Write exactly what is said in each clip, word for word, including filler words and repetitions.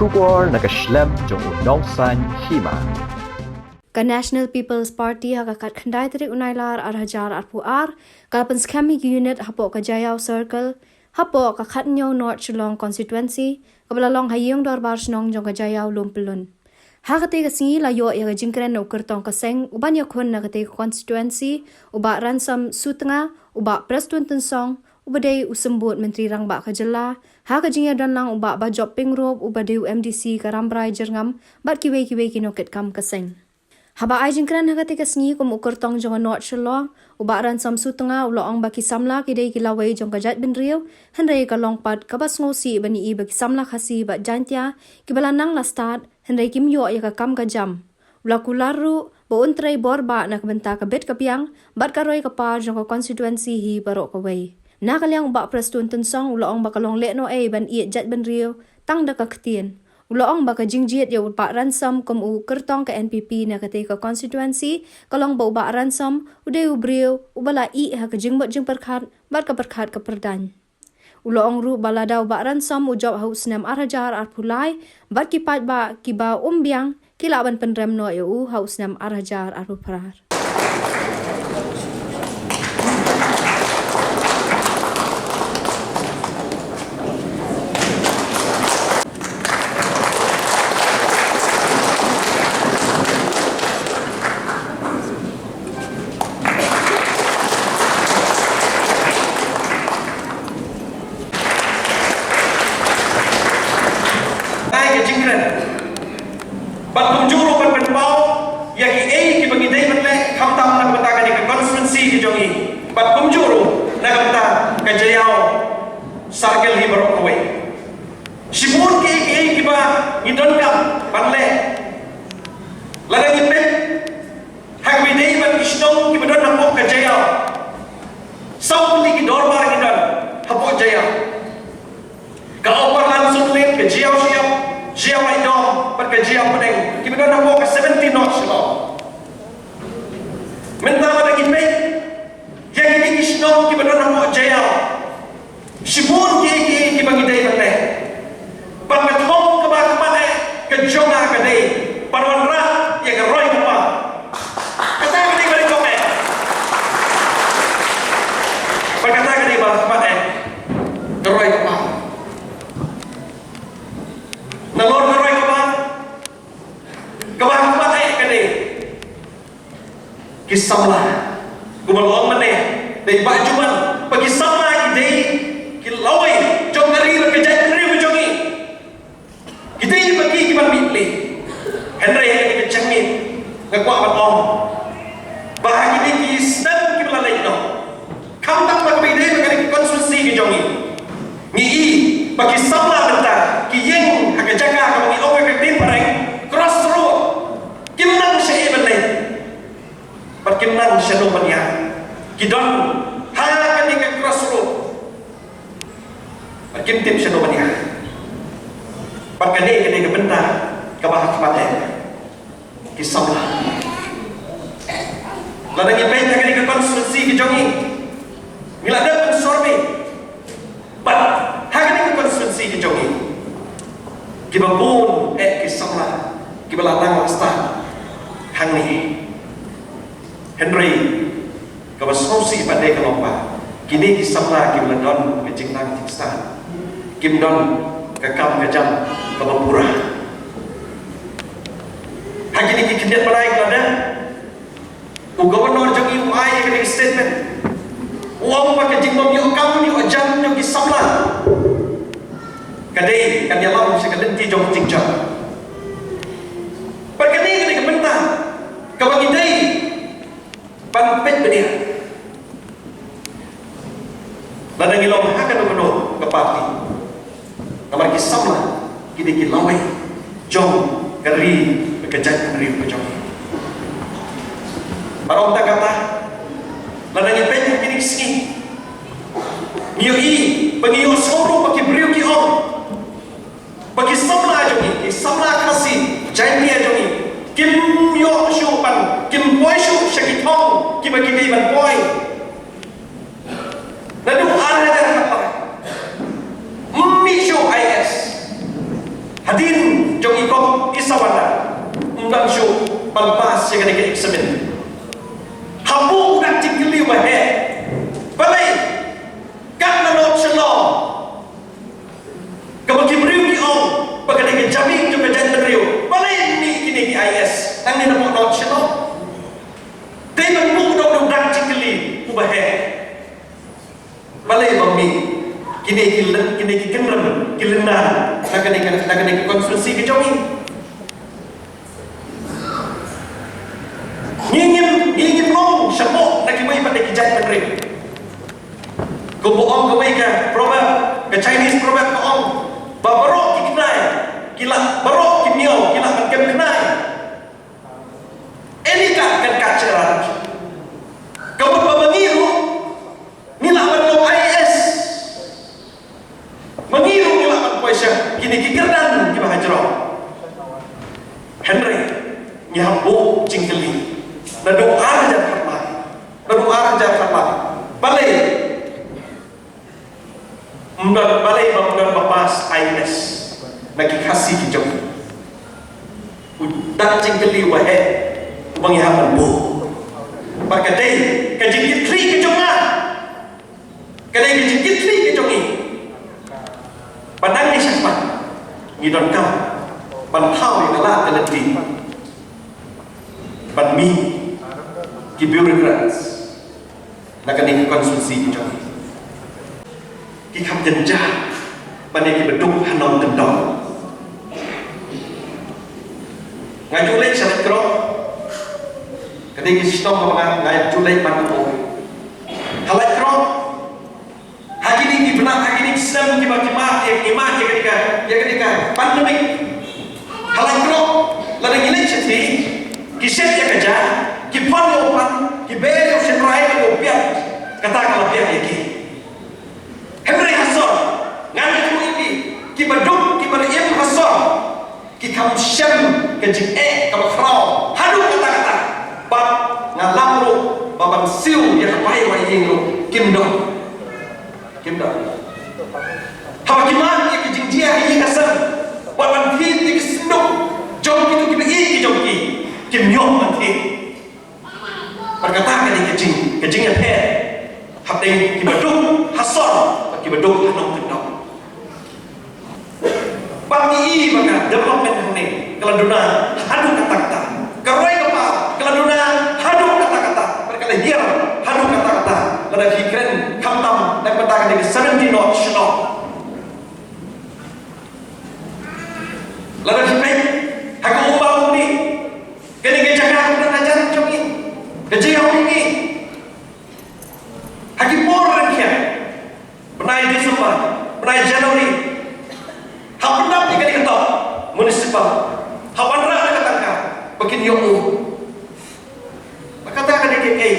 Khubor na ka shlem jong u Nongsaiñ Hima. Ka National People's Party ha ka khatkhyndai tarik u Nailar ar hajar arphew ar ka la pynskhem ïa ki unit hapoh ka Jaïaw Circle, hapoh ka khathynñiew North Shillong Constituency, kaba la long ha ïing dorbar shnong jong ka Jaïaw Lumpyllun. Ha katei ka sngi la ïoh ïa ka jingkren na u kyrtong ka seng uban ïakhun na katei ka constituency, u Bah Ransom Sutnga, u Bah Prestone Tynsong, uba dei u Symbud Myntri Rangbah ka Jylla, ha ka jingïadon lang u Bah Bajop Pyngrope, uba dei u M D C ka Rambrai Jyrngam, bad kiwei kiwei ki nongkitkam ka seng. Haba ai jingkren ha katei ka sngi kum u kyrtong jong ka North Shillong, u Bah Ransom Sutnga u la ong ba ki samla ki dei ki lawei jong ka jaitbynriew, hynrei ka long pat kaba sngewsih ban ïohi ba ki samla Khasi bad Jaiñtia kiba la nang la stad, hynrei kim ïoh ïa ka kam ka jam. U la kular ruh ba un trei bor bah na ka bynta ka bit ka biang bad ka roi ka par jong ka constituency hi baroh kawei. Na ka liang u Bah Prestone Tynsong u la ong ba ka long lehnohei ban ïeit jaitbynriew tang da ka ktien. U la ong ba ka jingjied ïa u Bah Ransom kum u kyrtong ka N P P na katei ka constituency ka long ba u Bah Ransom u dei u briew uba la ïeh ha ka jingmut jingpyrkhat bad ka pyrkhat ka pyrdaiñ. U la ong ruh ba lada u Bah Ransom u jop ha u snem ar hajar arphew lai bad ki paidbah kiba um biang ki lah ban pynrem noh ïa u ha u snem ar hajar arphew phra. Ai ka jingkren. Bad kumjuh ruh ban pynpaw ïa kiei kiba ngi dei ban leh khamtam na ka bynta kane ka constituency ka jong ngi. Bad kumjuh ruh na ka bynta ka Jaïaw Circle hi baroh kawei. Shibun kiei kiei kiba ngi donkam ban leh. Lada ngi peit ha kaba ïadei bad ki shnong kiba don hapoh ka Jaïaw. Saw tylli ki dorbar ngi don hapoh Jaïaw. Ka Upper Langsonlane, ka Jaïaw Shyiap, Jaïaw Laitdom bad ka Jaïaw Pdeng kiba don hapoh ka seventeen North Shillong. Mynta lada ngi peit ïa kine ki shnong kiba don hapoh Jaïaw. Shibun kiei kiei kiba ngi dei ban leh. Bad ka thong kaba khmat eh ka jong nga ka dei ban wanrah ïa ka roi ka par. Kata ka dei ba khmat eh. Bad kata ka dei ba khmat eh ka roi ka par. Nalor ka roi ka par kaba khmat eh ka dei ki samla. Kumba la ong mynne da i Bah Juman ba ki samla ki dei ki lawei jong ka ri bad ka jaitbynriew ka jong ngi. Ki dei ba ki kiban mih pli. Hynrei ha kane ka jingmih nga kwah ban ong ba ha kine ki snem kiba la leit noh, khamtam ba kaba ïadei bad kane ka constituency ka jong ngi, ngi i ba ki samla mynta ki ïeng ha ka jaka kaba ngi ong ka ktien phareng crossroad. Kim nang sha ei ban leit bad kim nang shano ban ïaid. Ki don ha kane ka crossroad bad kim tip shano ban ïaid. Bad kane, kane ka bynta kaba ha khmat eh ki samla. Lada ngi peit ha kane ka constituency ka jong ngi, ngi la dep ban survey. Bad ha kane ka constituency ka jong ngi, kiba bun eh ki samla kiba la nang la stad hangne. Hynrei kaba sngewsih pat de ka long ba kine ki samla kiba la don ka jingnang jingstad kim don ka kam ka jam kaba pura. Ha kine ki khyndiat bnai ki la dep, u Governor jong ngi u ai ïa kane ka statement. U ong ba ka jingbym ïoh kam ïoh jam jong ki samla ka dei kan ïalam sha ka lynti jong ka jingjia. Bad kane ka dei ka bynta kaba ngi dei ban peit bniah. Lada ngi long ha kano kano ka party, namar ki samla ki dei ki lawei jong ka ri bad ka jaitbynriew ka jong ngi. Bad ym tang kata, lada ngi peit ha kine ki sngi, ngi ïohi ba ngi ïohsngew ruh ba ki briew ki ong ba ki samla jong ngi, ki samla Khasi Jaiñtia jong ngi, kim ïoh shuh ban, kim poi shuh sha ki thong kiba ki dei ban poi. Naduh ar hajar khatlai, ym mih shuh I A S. Hadien Ban shu ban pass ïa kane ka eksamin. Habu u dang jingkylli ba heh. Balei? Katba North Shillong, kaba ki briew ki ong ba kane ka jabieng jong ka jaitbynriew, balei ym mih kine ki I A S nangne na North Shillong? Dei ban buh da u dang jingkylli uba heh. Balei ym mih kine ki lyn, kine ki kynrem, ki lyndan na kane ka, na kane ka constituency ka jong ngi? Ngi ngim, ngi ngim ong shapoh na kiwei pat de ki jaitbynriew. Kumba ong kawei ka proverb, ka Chinese proverb ka ong ba baroh ki khnai ki lah, baroh ki miaw ki lah ban kem khnai. Eni ka kan ka cherat. Ka mut ba ma ngi ruh ngi lah ban long I A S. Ma ngi ruh ngi lah ban poi sha kine ki kyrdan kiba hajrong. Hynrei ngi hap buh jingkylli. Naduh ar hajar khatlai, naduh ar hajar khatlai, balei ym don, balei ba ym don ba pass I A S na ki Khasi ki jong ngi? U dang jingkylli uba heh uba ngi hap ban buh. Bad ka dei ka jingkitkhlieh ka jong nga. Ka dei ka jingkitkhlieh ka jong ngi. Ba nangne shakhmat ngi donkam ban thaw ïa ka lad ka lynti ban mih ki bureaucrats na kane ka constituency ka jong ngi. Ki kham jynjar ban ïa kiba duk ha nongkyndong. Nga ju leit sha Laitkroh. Ka dei ka shnong kaba nga, nga ju leit man ka por. Ha Laitkroh, ha kine ki bnai, ha kine ki snem kiba ki mad, ïa ki mad ïa kane ka, ïa kane ka pandemic. Ha Laitkroh, lada ngi leit shatei, ki shet ïa ka ja, ki pan ïa u pan, ki ber ïa u shynrai bad ïa u piat, kata ka la piat ïa ki. Hynrei ha sor, ngan ïathuh ïa phi, kiba duk, kiba im ha sor, ki kham shem ka jingeh kaba khraw haduh katta katta. Bad nga lam ruh ba ban siew ïa ka bai ïa ka ïing ruh kim don. Kim don. Haba ki mad ïa ka jingjia ha ïing ha sem, wat ban thied ïa ka synduk jong kito kiba ïeit ki jong ki, kim ïoh ban thied. Bad kata ka dei ka jing, ka jingïapher hapdeng kiba duk ha sor bad kiba duk ha nongkyndong. Bad ngi i ba ka development hangne ka la duna haduh katta katta, ka roi ka par ka la duna haduh katta katta, bad ka la hiar haduh katta katta. Lada phi kren khamtam na ka bynta kane ka seventeen North Shillong, lada phi peit ha ka Umbam Umdi, kane ka jaka ka dang hajan jong ngi, ka jaka jong ngi. Ha ki por ryngkat, bnai December, bnai January, hap pyndap ïa kane ka top municipal, hap wanrah ïa ka tangka ba kin ïoh um. Ba kata ka dei kaei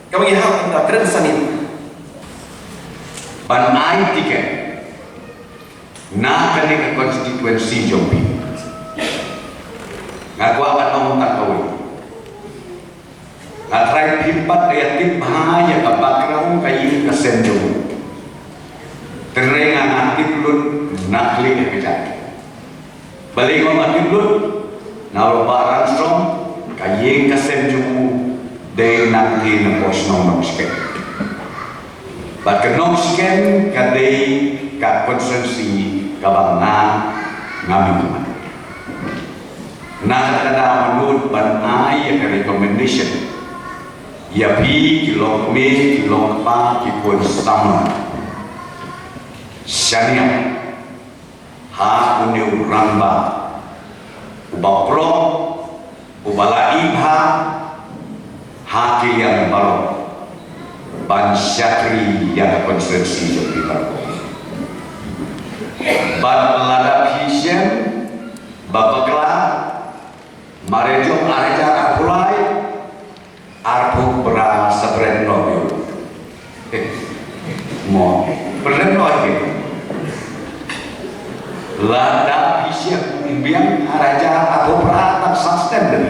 kaba ngi hap ban da kren sani ban ai tiket na kane ka constituency jong phi. Nga kwah ban ong tang kawei. Nga trai phim pat ïa tip bha ïa ka background ka ïing ka sem jong u. Hynrei nga, nga tip lut na khlieh ka jaka. Balei nga tip lut? Namar ba Ransom ka ïing ka sem jong u dei nangtei na Nongshken. Bad ka Nongshken ka dei ka constituency kaba nga ngam ïoh. Nga kata ka daw mynta ban ai ïa ka recommendation ïa phi ki long kmie, ki long kpa, ki khun samla. Shaniah ha une u rangbah uba prong, uba la ïeit bha ha ki liang baroh, ban shakri ïa ka constituency jong phi baroh. Bad lada phi shem ba bakla mareh jong ar hajar arphew lai, arphew phra sa bret noh ïa u. Mo, bret noh ïa u. Lada phi shem u biang ar hajar arphew phra tang sa stem dei.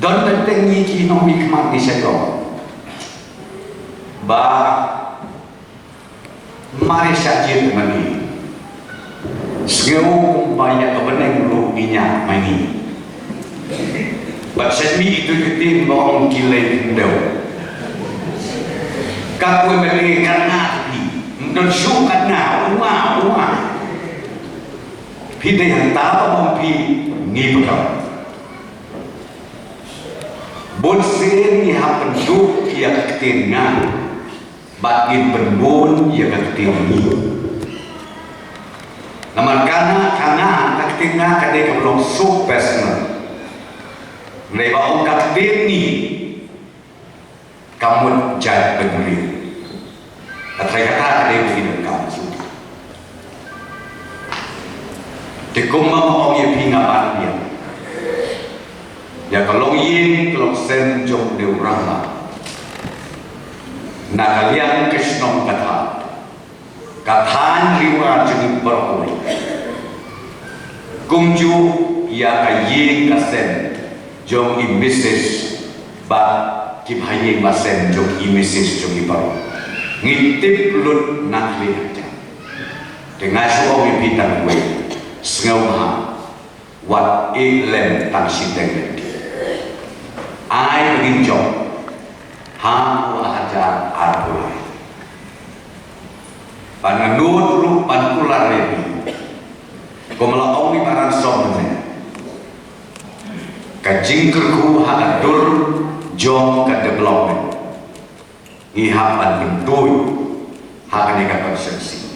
Don teng teng ngi ki nongmihkhmat ngi shem long. Ba Mari sa jied mani. Sngew kumba ïa ka bneng ruh Ïa ma ngi. Bad shet mi itu ki ktien ba ong ki lei khyndew. Ka kawei ma lei ka nga phi. Ym don shuh ka nga, u nga, u nga. Phi dei hangta ba ong phi ngi pyndonkam. Bunsien ngi hap pynduh ïa ka ktien nga. Bad ngin pynbun ïa ka ktien ngi. Namar ka nga, ka nga, ka ktien nga ka dei kaba long so personal. Hynrei ba ong ka ktien ngi, ka mut jait bynriew. Hynrei kata ka dei ba ngi donkam shuh. Te kumba nga ong ïa phi, nga ban ïa, ïa ka longïing ka longsem jong u rangbah na ka liang ka shnong ka thaw, ka thaiñ Ri War jong ngi baroh kawei. Kumjuh ïa ka ïing ka sem jong i Misis bad ki bahaïing bahasem jong i Misis jong ngi baroh. Ngi tip lut na khlieh hajan. Te nga shu ong ïa phi tang kawei, sngewbha wat ïeh lem tang shiteng lynti. Ai ba ngin jop ha u ar hajar arphew lai. Ban nga nud ruh ban kular ïa phi, kumba la ong i Bah Ransom mynne, ka jingkyrkhu ha ka dur jong ka development. Ngi hap ban kyntuid ha kane ka constituency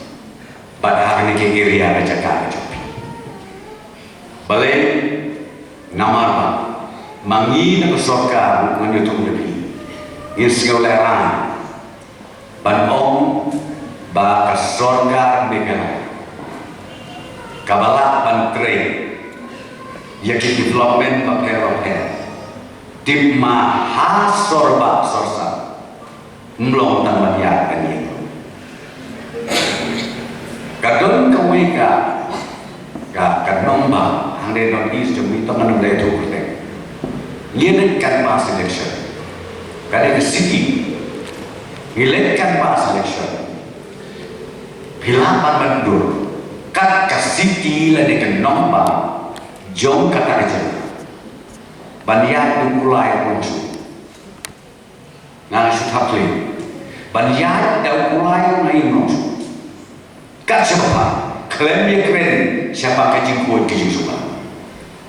bad ha kane ka area, ka jaka ka jong phi. Balei? Namar ba ma ngi na ka sorkar, ngan ïathuh ïa phi, ngin sngew lehraiñ ban ong ba ka sorkar Meghalaya kaba lah ban trei ïa ki development bapher bapher, tip ma ha sor bah sor san, ym long tang ban ïaid ban ïeng. Ka don kawei ka, ka, ka nongbah hangne North East jong ngi, tang ngan ym dei thuh kyrteng. Ngi leit canvass election. Ka dei ka city. Ngi leit canvass election. Phi lah ban ban dur kat ka city lane ka nongbah jong kata ka jaka ban ïaid da u kulai ruh ym shuh. Nga shu thap khlem ban ïaid da u kulai ruh nga ïeng ym shuh. Kat shaba khlem ïakren shaphang ka jingkhuid ka jingsuba.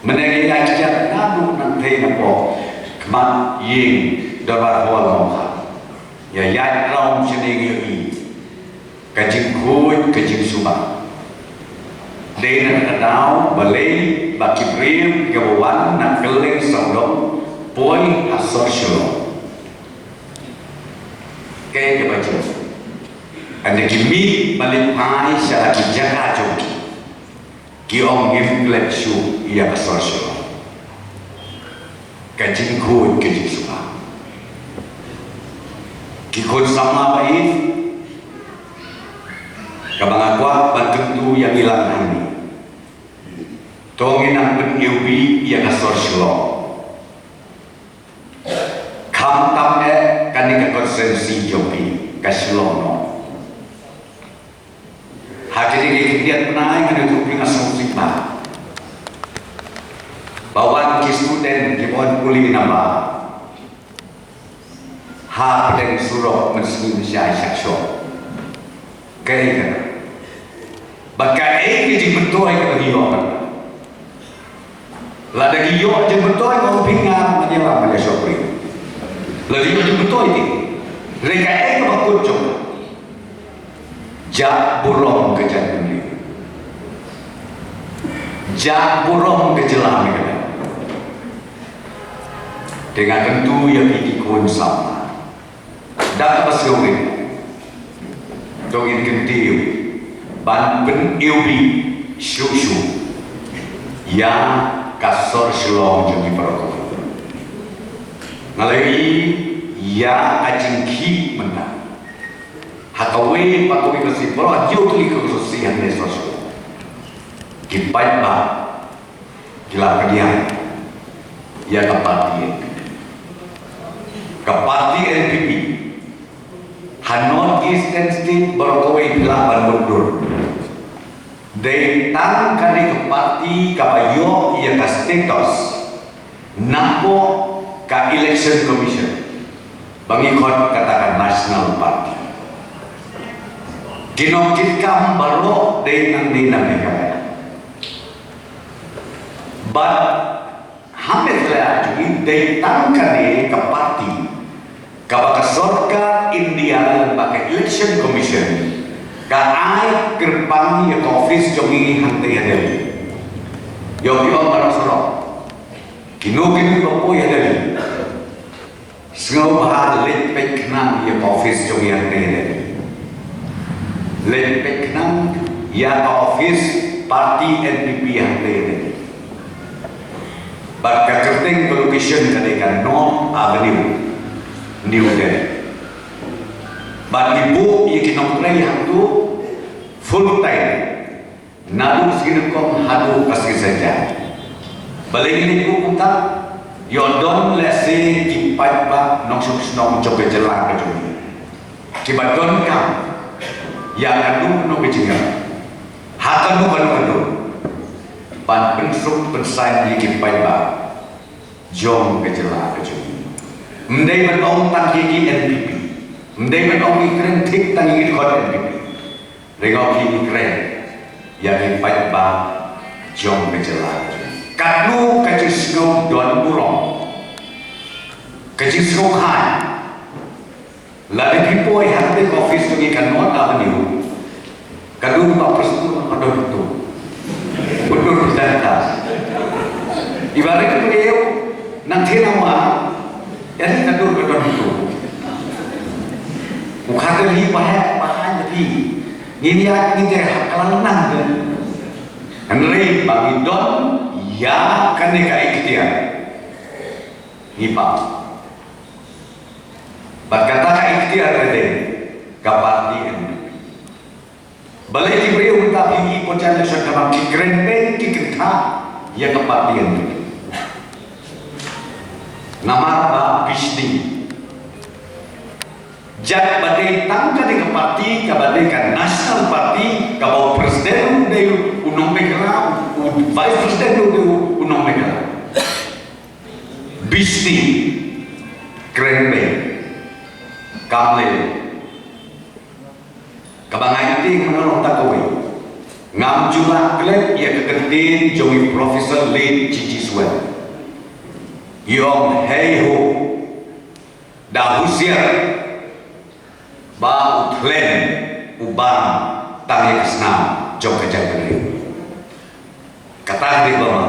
Mynne ngi ïaid ïaid naduh nangthei napoh khmat ïing Dorbar Hall Mawkhar. Ïa ïaid round shane ngi ïohi ka jingkhuid ka jingsuba. Dei na kata ka daw balei ba ki briew kiba wan na kylleng sawdong poi ha sor Shillong. Kaei kaba jia? Hynrei ki mih ban leit phai sha la ki jaka jong ki. Ki ong ngim klet shuh ïa ka sor Shillong. Ka jingkhuid ka jingsuba. Ki khun samla ba ïeit, kaba nga kwah ban kyntu ïa ngi lang hangne, to ngin nang pyniwbih ïa ka sor Shillong. Khamtam eh kane ka constituency jong phi, ka Shillong North. Ha kine ki khyndiat bnai, kine ki khyndiat bnai nga sngewsih bha ba wan ki student kiba wan pule na bar ha pdeng surok mynsngi mynshiai shah shoh. Kaei kata? Bad kaei ka jingmyntoi kaba ngi ïoh kata? Lada ngi ïoh jingmyntoi, nga ong phi, nga ngan ïalam, ngan ïashong pyrshah. Lada ngi ïoh jingmyntoi te, hynrei kaei kaba kut jong nga? Jah burom ka jaitbynriew. Jah burom ka jylla Meghalaya. Te nga kyntu ïa phi ki khun samla, da kaba sngewrit, to ngin kyntiew ban pyniwbih shuh shuh ïa ka sor Shillong jong ngi baroh kawei. Nga la ïohi ïa ka jingkhih mynta ha kawei pa kawei ka shnong, baroh ha kiwei ki constituency hangne sor Shillong. Ki paidbah ki la pdiang ïa ka party N P P. Ka party N P P ha North East ten state baroh kawei phi lah ban mutdur. Dei tang kane ka parti kaba ïoh ïa ka status napoh ka Election Commission ba ngi khot kata ka National Party. Ki nongkitkam baroh dei nangne na Meghalaya. Bad ha Meghalaya jong ngi dei tang kane ka parti kaba ka sorkar India lem bad ka Election Commission ka ai kyrpang ïa ka office jong ngi hangtei ha Delhi. Ïoh ki ong baroh sorok, kino kino ba poi ha Delhi, sngewbha leit peit khnang ïa ka office jong ngi hangtei ha Delhi. Leit peit khnang ïa ka office party N P P hangtei ha Delhi. Bad ka kyrteng ka location ka dei ka North Avenue, New Delhi. Bad ngi buh ïa ki nongtrei hangto full time, naduh sngi nyngkong haduh ka sngi saitjaiñ. Balei ngi buh kumta? Ïoh don lehse ki paidbah nongshong shnong jong ka jylla ka jong ngi kiba donkam ïa kano kano ka jingïarap ha kano kano ka dur ban pynsuk pynsaiñ ïa ki paidbah jong ka jylla ka jong ngi. Ym dei ban ong tang ïa ki N P P, ym dei ban ong ïa ki kren thik tang ïa ki dkhot N P P. Hynrei ngi kren ïa ki paidbah jong ka jylla ka jong ngi. Katno ka jingsngew don burom, ka jingsngew khlaiñ. Lada phi poi hangtei ka office jong ngi ka North Avenue, ka dur ba prestone ka don tu. Betul presenter. Ibarat ka briew nang thie nang wan, ïa ni ka dur ka don tu. U khater hi ba heh ba haiñ da phi. Ngin ïa ngin ïa ha klang nang de. Hynrei ba ngi don ïa kane ka ikhtiar, ngi pang. Bad kata ka ikhtiar ka dei ka party N P P. Balei ki briew mynta phi i pyrshah election ka bang ki kren beiñ ki kyntha ïa ka party N P P? Namar ba bishni jait ba dei tang kane ka party kaba dei ka National Party kaba u president u dei u nong Meghalaya, u vice president u dei u nong Meghalaya. Bishni kren beiñ kam lei. Kaba nga ïa ti nga long ta kawei. Ngam ju lah klet ïa ka ktien jong i Professor Lee G G Swen. I ong hei ho, da husiar ba u thlen u bam tang ïa ka snam jong ka jaitbynriew. Kata ka dei ba ma